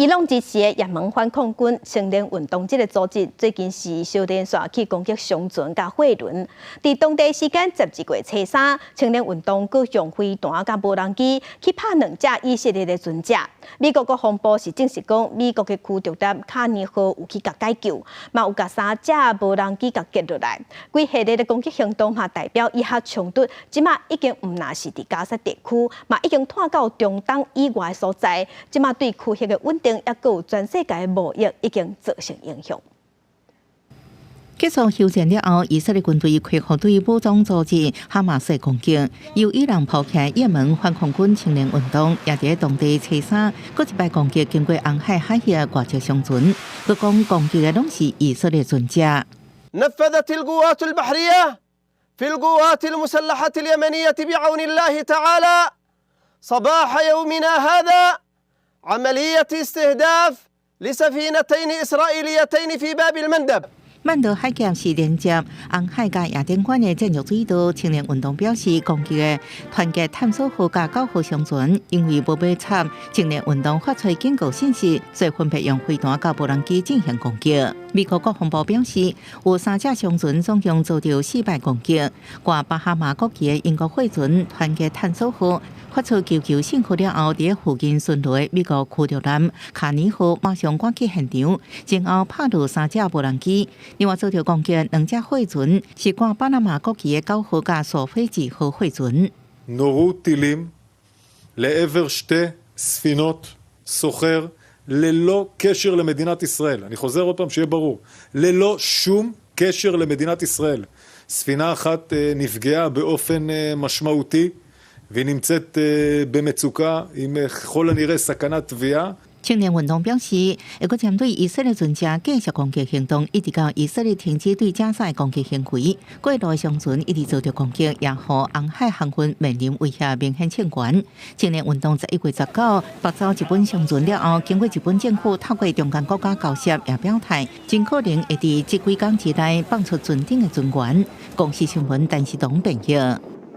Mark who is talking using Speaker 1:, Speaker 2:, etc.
Speaker 1: 伊朗支持的也門反抗軍青年運動這個組織最近是相連續去攻擊商船佮貨輪。佇當地時間12月初三，青年運動閣用飛彈佮無人機去拍兩隻以色列的船隻。美國國防部是證實講，美國的驅逐艦卡尼號有去共解救，嘛有共三隻無人機共擊落來。規系列的攻擊行動嘛，代表以哈衝突這馬已經毋但是佇加薩地區，嘛已經拖到中東以外的所在。這馬對區域的穩定，抑閣有全世界的貿易已經造成影響。
Speaker 2: 結束休戰了後，以色列軍隊恢復對武裝組織哈馬斯攻擊，由伊朗拋棄也門反抗軍青年運動，也佇當地初三，閣一擺攻擊經過紅海海峽外籍商船，閣講攻擊的攏是以色列船隻。
Speaker 3: نفذت القوات البحرية في القوات المسلحة اليمنية بعون الله تعالى صباح يومنا هذا عملية استهداف لسفينتين إسرائيليتين في باب المندب。
Speaker 2: 曼德海峽是連接紅海佮亞丁灣的戰略水道。青年運動表示，攻擊的團結探索號佮九號商船，因為無被插，青年運動發出警告信息，所以分別用飛彈佮無人機進行攻擊。美國國防部表示，有三隻商船總共遭到四擺攻擊。掛巴哈馬國旗的英國貨船團結探索號發出求救信號了後，佇附近巡邏的美國驅逐艦卡尼號馬上趕去現場，然後拍落三隻無人機。另外遭到攻擊兩隻貨船是掛巴拿馬國旗的九號佮索菲治號貨船。
Speaker 4: נורו טילים לעבר שתי ספינות סוחר ללא קשר למדינת ישראל. אני חוזר עוד פעם שיהיה ברור, ללא שום קשר למדינת ישראל. ספינה אחת נפגעה באופן משמעותי והיא נמצאת במצוקה עם ככל הנראה סכנת טביעה.
Speaker 2: 青年運動表示，會閣針對以色列船隻繼續攻擊行動，一直到以色列停止對加沙的攻擊行為。過路的商船一直遭到攻擊，也予紅海航運面臨威脅明顯升懸。青年運動11月19拔走日本商船了後，經過日本政府透過中間國家交涉，也表態，真可能會佇這幾工之內放出船頂的船員。公視新聞陳世東編譯。